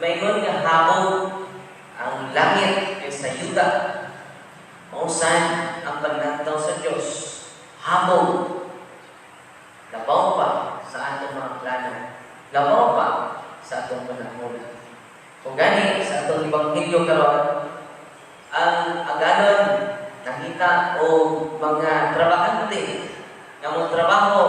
Maingon nga habog ang langit kaysa yuta. Mao sad ang paglantaw sa Diyos. Habog. Labaw pa sa atong mga plano. Labaw pa sa atong panahon. Kung gani sa atong ebanghelyo karon, ang agalon nangita og mga trabahante nga mo trabaho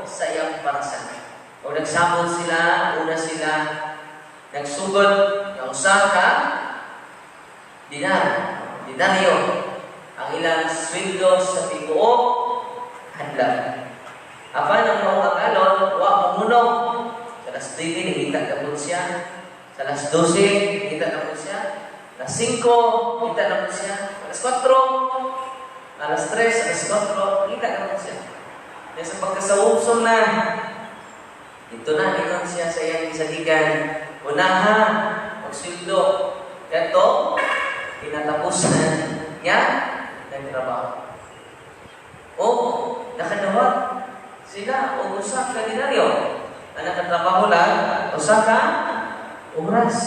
sa iyang parasan. O nagsamot sila, una sila nagsugod nga usa ka dinar, dinaryo ang ilang sweldo sa tibuok adlaw. Apan ang maong agalon, wa mohunong. Sa alas 9, nangita na pud siya. Sa alas 12, nangita na pud siya. Alas 5, nangita na pud siya. Alas 4, alas 3, alas 4, nangita na pud siya. Kaya sa pagkasawubsom na, ito na, ingon siya sa iyang isaligan, unaha, magsweldo. Kato, kinatapusan niya ng trabaho. O, nakadawat sila og usa ka denaryo. Ang nakatrabaho lang, usa ka oras.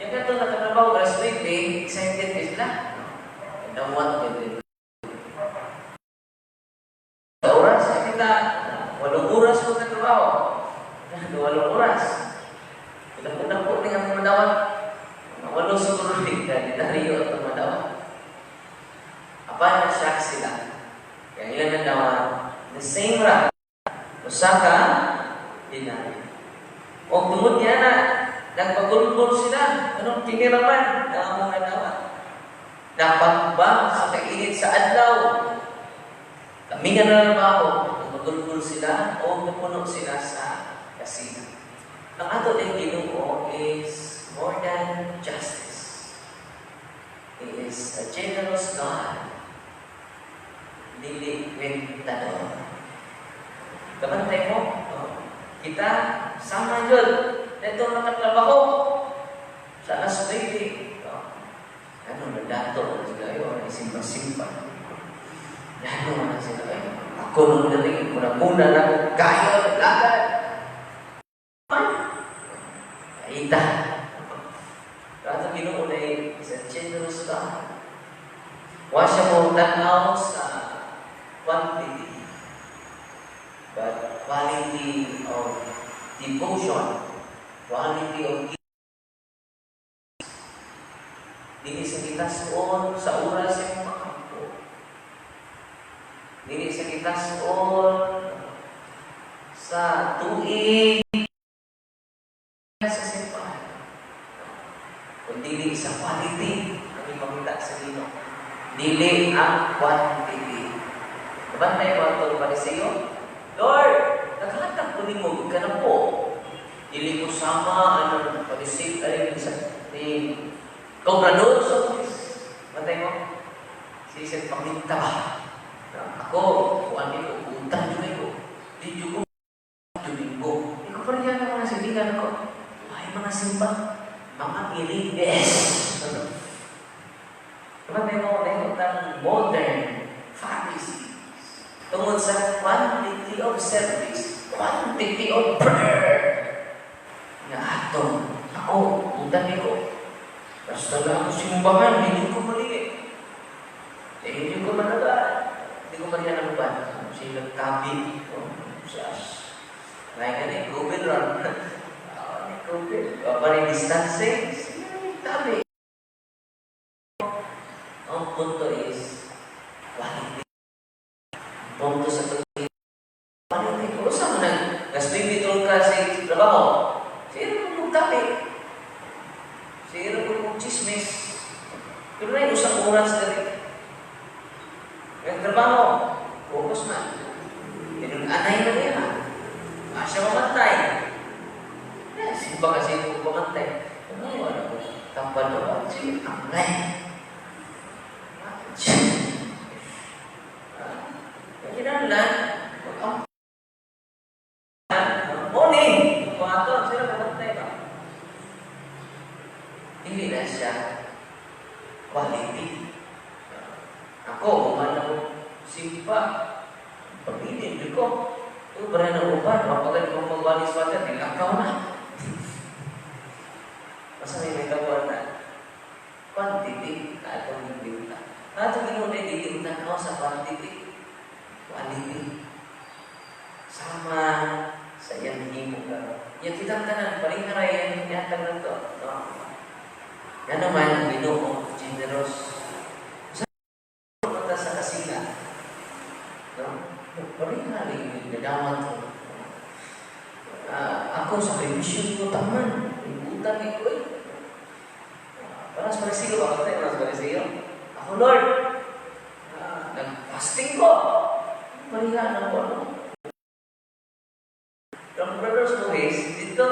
Yang kato nakatrabaho alas 20, excited kay sila. Dawat kay oras, kita, 8 oras mo katrabaho. 8 oras. Dako-dako ni ang madawat. 8 siguro ni denaryo ang madawat. Apan na siya sila. Kaya ilan nadawat, the same ra. Usa ka denaryo. O tungod niya na, nagpagulgol sila. Anong tiniraman ang among nadawat? Napagba sa kainit sa adlaw. Kami nga nananabaho, nagpagulgol sila o napuno sila sa kasina. Ang ato din Ginoo is more than justice. He is a generous God. Dili kwentador. Kabantay mo, no? Kita, sama yun. Dito nakatrabaho sa alas 9. No? Ano, nadato na sila yun, simba-simba. Ano na sila, ay, ako nung dali, muna-muna na ako, kayo, lagad. Kaita. Pero Ginoo na is a generous God. Wa siya mo tanaw sa quantity, but quality of devotion, quality of giving. Dili sa gitason sa oras sa imong makampo. Dili sa gitason sa tuig sa simbahan. Kung dili sa quality ang ipangita sa Ginoo. Dili ang quantity. Kabantay ko atong Pariseo. Lord, naghatag ko nimo ka na po. Dili ko sama anong Pariseo ay sa ni kobrador sa pulis. Bantay mo. Si Sir paminta ba? Ako, kuan ko, utang jud ko. Di jud ko Domingo. Ikaw pa rin yan ang mga sindigan ako. Ay, mga simba, mga irides. Kabantay mo, dahil ng modern Pharisees. Tungod sa quantity of service, quantity of prayer. Nga atong, ako, utang ko. Basta lang ako simbahan, hindi ko mali. Eh, hindi ko managa. Hindi ko marihan ang uban. Sila tabi. Oh, sas. Ngayon ka na, COVID ron. Oh, ni COVID. O, pa rin distancing. Sila tabi. Ang punto is quality. Ang punto sa pag quality. Kung saan mo nang nasbibitol ka sa trabaho, sino mo tabi? Sino mo chismis? Pero na yung isang oras na rin. Ang trabaho, focus man. Pinag-anay na niya. Asya mamantay. Eh, simba kasi kung pamantay. Ano, ano ko? Tambal ba? Sige, angay. Ah, kinahanglan, mag Morning! Kung ato, sino mamantay ba? Hindi na siya quality. Ako, man ako simpa. Pabilin, di ko. Ito ba na uban? Mapagal ko magwalis pa, nilakaw na. nimo karon. Ya kitang tanan pareha ra yang ihatag nato, no? Nga naman ang Ginoo generous. Sa ta sa kasina. No? Pareha rin nadawat ko. Ako sakripisyo ko taman. Ibutan ko eh. Para sa Pariseo ba? Kanta para sa Pariseo? Ako, Lord, nag-fasting ko. Pareha na ko, no? Ang brothers ko is, dito,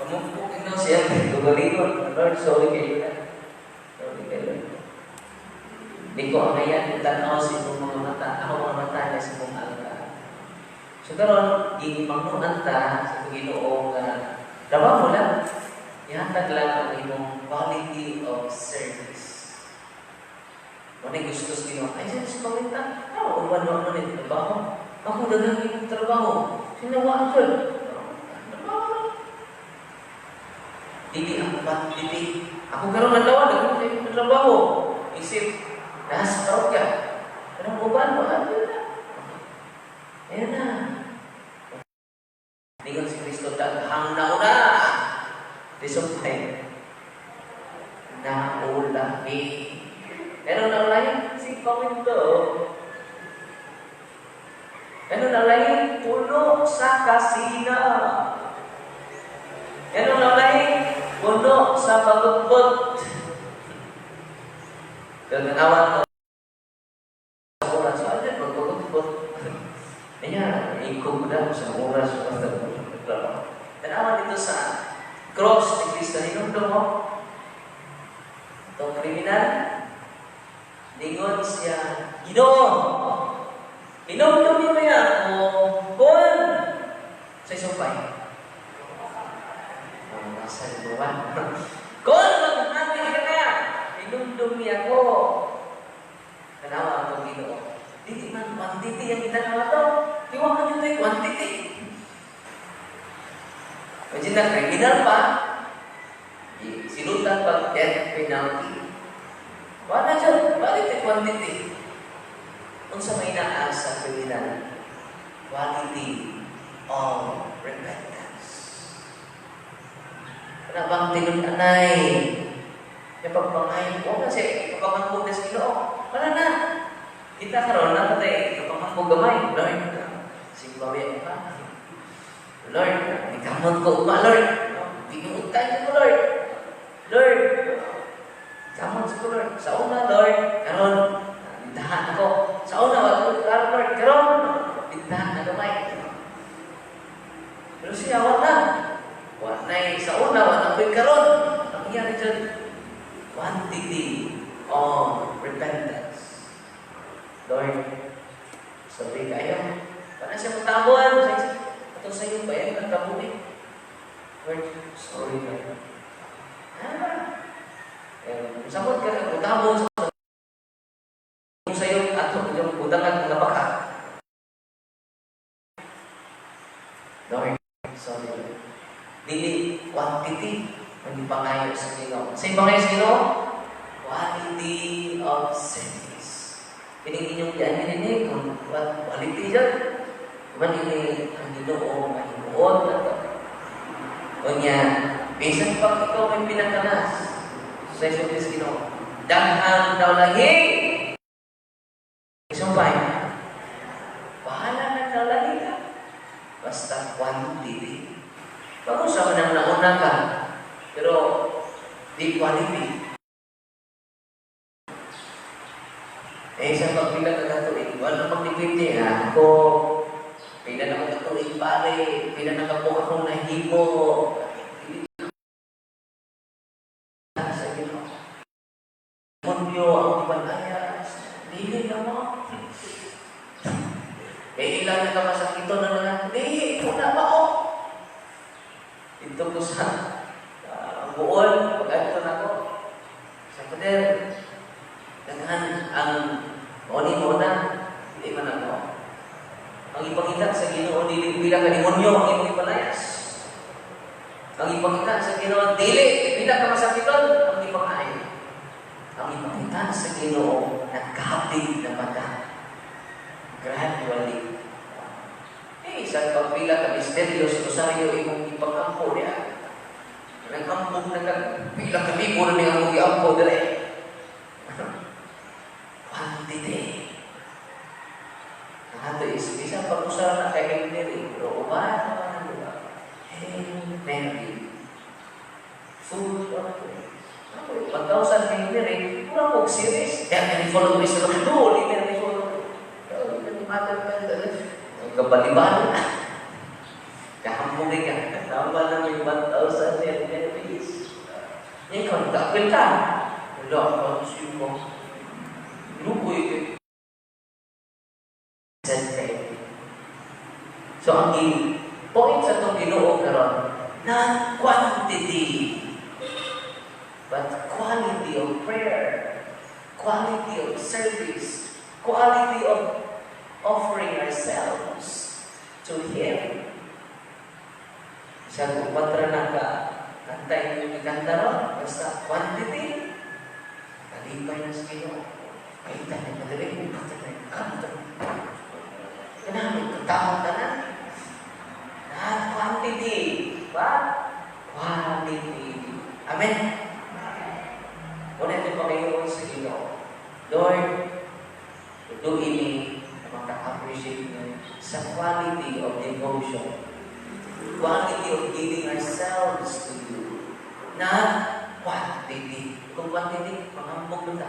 pamukpok ino siya, gugalingon. "Lord, sorry kayo na. Sorry kayo, Lord. Di ko angayan, tanaw sa imong mga mata. Ako mga mata na sa imong alta." So karon gimangnuan ta sa Ginoo nga trabaho lang. Ihatag lang ang imong quality of service. Wala gusto sa Ginoo. Ay, sa pangita. Ah, uban mo man yung trabaho. Ako daghang imong trabaho. Sinawa ko. Trabaho lang. Dili ang quantity. Ako karon nagawa, daghan kay trabaho. Isip, nasa parokya. Pero uban mo, ano na? Ayan na. Ningon si Kristo, "Daghang nauna. Disumpay. Naulahi." Pero naulahi, si Paminto. Ano naulahi? Puno sa kasina. Ano naulahi? Puno sa pagutbot. Pero nanawan sa oras. So, ano magpagutbot? Kanya, ikog na sa oras sa trabaho. Tanawan dito sa cross ni Kristo. Hinumdum mo. Itong kriminal, ningon siya, "Ginoo, hinumdum niyo ako kung sa isumpay." Oh, nasa luwan. "Kung maghari ka na, hinumdum niya ako." Tanawa ang itong Ginoo. Dili man quantity ang gitanawa to. Tiwa man yun tayo quantity. Imagine na, criminal pa, silutan pag death penalty. Wala dyan, quality quantity. Unsa may naa sa criminal? Quality of repentance. Kana bang tinud-anay? Yung pagpangayo, huwag na siya ikapanghambog na sa Ginoo. Wala na. Kita karon na patay ikapanghambog gamay. "Lord, simbawi ka. Lord, ikamot ko uma, Lord. Tinuutan ko, Lord. Lord, kamot ko, Lord. Sa una, Lord, karon bintahan ako. Sa una, wag ko karon, Lord, karon bintahan na gamay." Pero siya, wala na. Wa na sa una, wa na ko'y karon. Ang nangyari dyan, quantity of repentance. "Lord, sorry kayo." Wala siya matabon. Ito sa iyo ba yan? Nagkabuhi. "Lord, sorry kayo." Ah, eh, samot ka na, utabon sa sa iyo ato yung budangan nga baka. "Lord, sorry." Dili quantity ang ipangayo sa Ginoo. Sa ipangayo sa Ginoo, quality of service. Kining inyong diyan ini kung quality dyan. Man ini ang Ginoo nga himuon na to. Unya, bisan pag ikaw may pinakalas sa Isus Ginoo, daghang daw lahi. Isumpay. Bahala na daw lahi ka. Basta quantity. Bago sa man ang nauna ka, pero di quality. Eh, sa pagpila ka katuig, wala namang depende ha. Ako, pila na ko katuig pare, pila na ka po akong nahimo. Sa Ginoo. Demonyo ang ipanayas. Dili na mo. Eh, ilan na ka masakito na nga. Di, ikaw na ba oh? Dito ko sa buol, pag-adto na ko. Sa pader, daghan ang oni mo na, hindi man ako. Ang ipangita sa Ginoo dili pila ka demonyo ang imong ipalayas. Ang ipangita sa Ginoo dili pila ka masakiton ang ipangayo. Ang ipangita sa Ginoo nagkabig na bata. Gradually. Eh, Bisan pag pila ka misteryo sa rosaryo imong ipang-ampo niya. Nag-ambog na ka, pila ka libo na niya ang giampo dire. Quantity. Ang ato is, bisan pag usa na kay Hail Mary, pero uban naman, di ba? Hail Mary. Full of grace. Ako, 1,000 Hail Mary, mura ko series. Kaya ni follow me sa no, di na ni follow. Kabalibalo na. Kahambog ka. Tama na may 1,000 Hail Marys. Ikaw, nag-apil ka. Wala, pansin ko. Lukoy kay. Send kayo. So, ang point sa itong Ginoo karon, not quantity, but quality of prayer, quality of service, quality of offering ourselves to Him. Sa upat na ka, kanta yung kanta ron, basta quantity, kalipay na sa Ginoo. Ay, tayo madali, upat na kanta. Kanami, katawag ka na. Not quantity, but quality. Amen? Una ito Panginoon sa Ginoo. Lord, tuduin ni na maka-appreciate niyo sa quality of devotion. Quality of giving ourselves to you. Not quantity. Kung quantity, manghambog ka.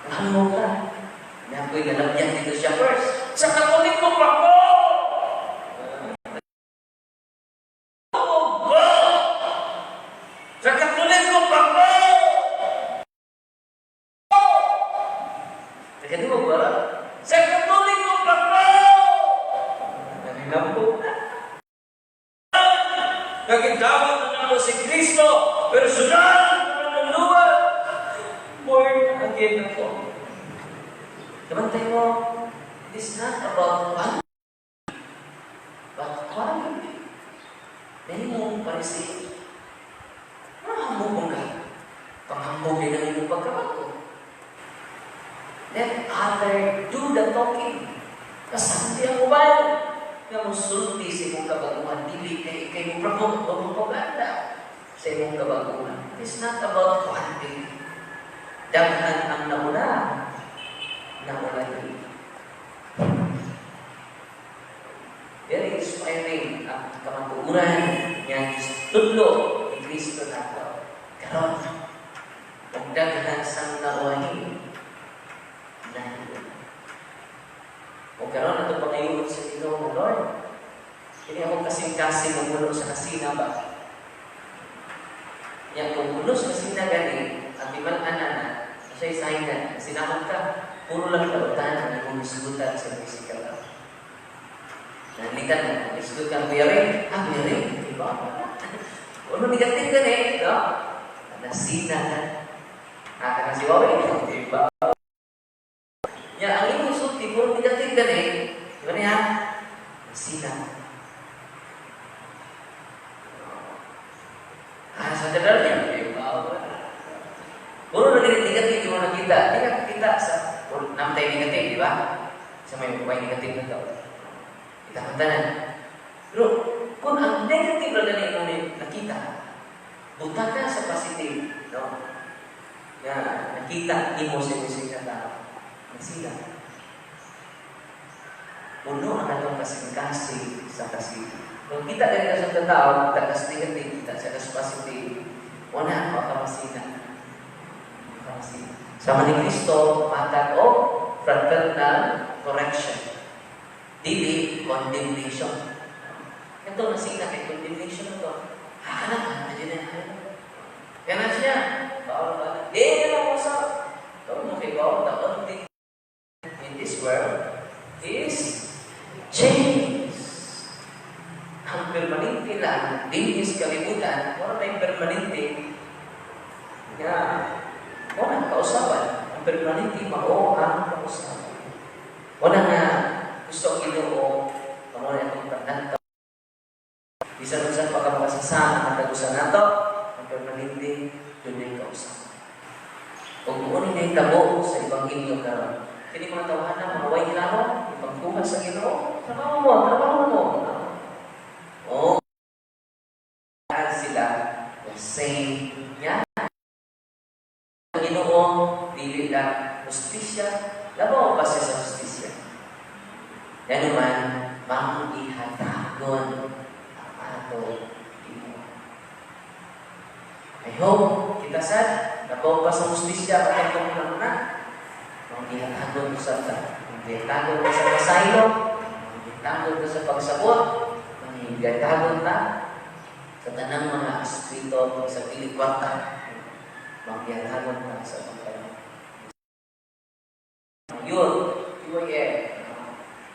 Manghambog ka. Na ako'y lalagyan dito siya first. Sa Katoliko pa ko! Ko! Sa Katoliko pa ko! Nakadiwa ba? Sa Katoliko pa ko! Naninambog na. Nagindawat na namo si Kristo, personal na nanuluwa. Born again ako. Kabantay mo, it is not about quantity, but quality. Dahil mo parisi, mahambog ka. Panghambog din ang imong pagkabato. Let other do the talking. Kasanti ang uban. Nga musulti sa imong kabaguhan. Dili kay kay mo propaganda sa imong kabaguhan. It is not about quantity. Daghan ang nauna, nauna din. Very inspiring ang kamatuoran nga tudlo ni Kristo nato. Karon, ug daghan sang nauwahi nahiuna. O karon ato pangayoon sa Ginoo, Lord. Kini ako kasing-kasing mamuno sa kasina ba? Yang kung puno sa kasina gani, ang timan-anan na, siya sign na, sinahod ka, puro lang kautan ang imong isgutan sa physical. Nanlitan mo, isgut ka, Kuya Ray, ah, Kuya Ray, di ba? Ano negative ka eh, no? Nasina ka. Ah, ka na si Wawi, di ba? Ya, ang imong sulti, puro negative ka eh. Di ba niya? Nasina. Ah, sa tagal niya, di ba? Puro na ganit negative yung nakita. Di ka kita sa, namtay negative, di ba? Sa may negative na daw. Kita ang tanan. Pero, kung ang negative lang gani imong nakita, buta ka sa positive, no? Nga nakita nimo sa imong nga tao. Nasila. Puno ang atong kasing-kasing sa kasing. Kung kita gani sa tao, kita kas negative, kita sa kas positive, wala pa ka masina. Ka masina. Sama ni Kristo, matag o fraternal correction. Dili condemnation. Ito nasina kay condemnation ito. Ah, kana na na. Kana siya. Bawal ba na? Eh, kana mo sa. Ito mo kay bawal, the only in this world is change. Ang permanente lang, dinhis kalibutan, wala na yung permanente nga wala kausaban. Ang permanente mao ang kausaban. Wala nga gusto ang Ginoo, kamo na itong panantaw. Bisan unsa pa ka makasasama ang tagusan nato, ang permanente dunay kausaban. Ug mao ni nahitabo sa ebanghelyo karon. Kini mga tawhana, mga way klaro, ipagkuha sa Ginoo. Trabaho mo, trabaho mo. Oh, sila the same niya. Ginoo, dili lang hustisya, labaw pa siya sa hustisya. Yan naman, manggihatagon ang ato Ginoo. I hope, kita sad, labaw pa sa hustisya, katong una-una, manggihatagon sa ta. Manggihatagon ta sa pasaylo, manggihatagon ta sa pagsabot, manggihatagon ta sa tanang mga aspeto sa dili kwarta, manggihatagon ta sa pagkaon. Yun, PYL,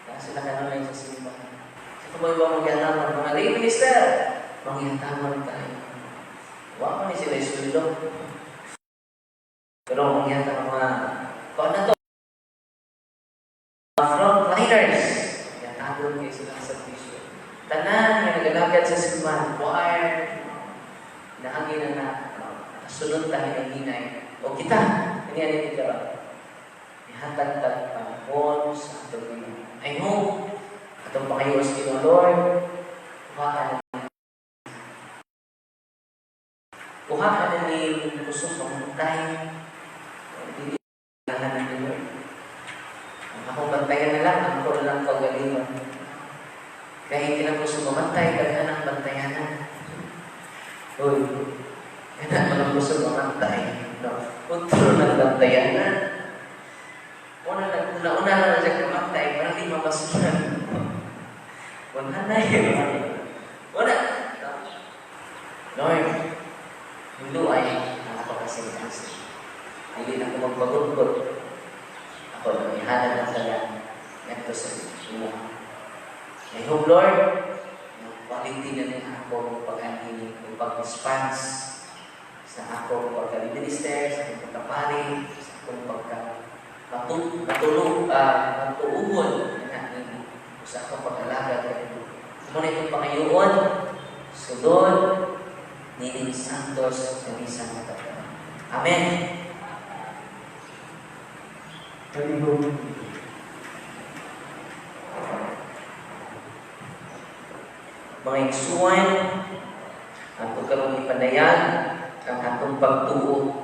kaya sila kanunay sa simbahan. Sa kamoy ba manggihatagon? Mga lay minister, manggihatagon tayo. Wa pa ni sila isweldo. Pero manggihatagon mga, kung ano to, frontliners, manggihatagon kayo sila sa serbisyo. Tanan nga nagalagad sa simbahan, choir, naagi na na, nakasunod tayo ng hinay. O kita, kaniya ni karon. Ihatag tag panahon sa atong Ginoo. I hope, atong pangayo sa Ginoo, Lord, kuha ka na kuha ka na ni kusog pamantay. Dili kailangan na ni Lord. Ang akong bantayan na lang, ang ako na lang pagalingon. Kaya hindi na kusog mamantay, daghan ang bantayanan. Uy, kana mga kusog mamantay. No, utro ng bantayanan. Una na, una, una na siya kumantay, parang di mapasukan. Wala na yun. Wala. Lord, hinluay ang ako kasing-kasing. Hindi na ako magpagulgol. Ako nang ihalad ng tanan ngadto sa imo. I hope, Lord, yung quality na niya ako pag-anhi, yung pag-response sa akong pagka-minister, sa akong pagkapari, sa akong pagka matulog, matuugon na nimo sa akong pag-alagad kanimo. Mo na itong pangayoon, sulod, nining Santos nga misa nga. Amen. Palihog. Mga igsuon, ang karong ipanayag ang atong pagtuo.